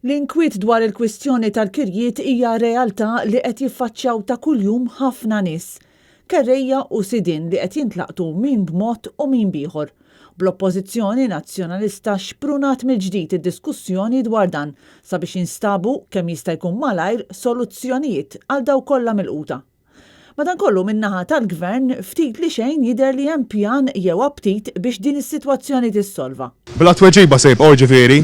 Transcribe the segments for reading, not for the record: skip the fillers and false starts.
L-inkwiet dwar il-kwistjoni tal-kirjiet hija realtà li qed jiffaċċjaw ta' kuljum ħafna nies. Kerrejja u sidien li qed jintlaqtu min b'mod u min b'ieħor. Bl-Oppożizzjoni Nazzjonalista xprunat mill-ġdid id-diskussjoni dwar dan sabiex jinstabu kemm jista' jkun malajr soluzzjonijiet għal dawk kollha milquta. Madankollu min-naħa tal-Gvern ftit li xejn jidher li hemm pjan jew aptit biex din is-sitwazzjoni tissolva. Bla tweġiba se jibqgħu jiġifieri.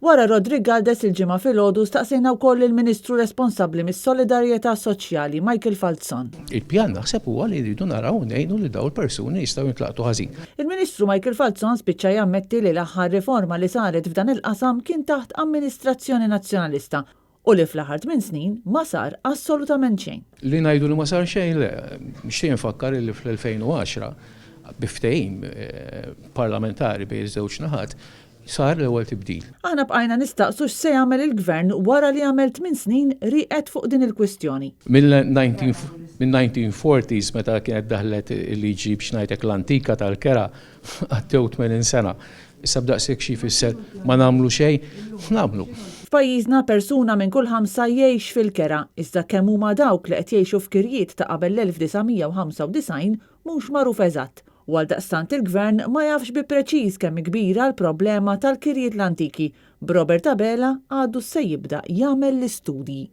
Wara Roderick Galdes il-Ġimgħa filgħodu staqsejna wkoll lill-Ministru responsabbli mis-Solidarjetà Soċjali, Michael Falzon. Il-pjan naħseb huwa li rridu naraw u ngħinu lil dawn il-persuni li jistgħu jintlaqtu ħażin. Il-Ministru Michael Falzon spiċċa jammetti li l-aħħar riforma li saret f'dan il-qasam kien taħt amministrazzjoni Nazzjonalista u li fl-aħħar tminn snin ma sar assolutament xejn. Li ngħidu li ma sar xejn le. Nixtieq infakkar illi fl-2010 bi ftehim parlamentari bejn iż-żewġ naħat sar l-ewwel tibdil. Aħna bqajna nistaqsu x'se jagħmel il-Gvern wara li għamel tminn snin rieqed fuq din il-kwistjoni. Mill-1940s meta kienet daħlet il-liġi biex ngħidlek l-antika tal-kera għaddew 80 sena. Issa b'daqshekk xi jfisser ma nagħmlu xejn? Nagħmlu. F'pajjiżna persuna minn kull ħamsa jgħix fil-kera, iżda kemm huma dawk li qed jgħixu f'kirjiet ta' qabel l-1995 mhux magħruf eżatt u għaldaqstant il-Gvern ma jafx bi preċiż kemm hi kbira l-problema tal-kirjiet l-antiki, b'Robert Abela għadu se jibda jagħmel l-istudji.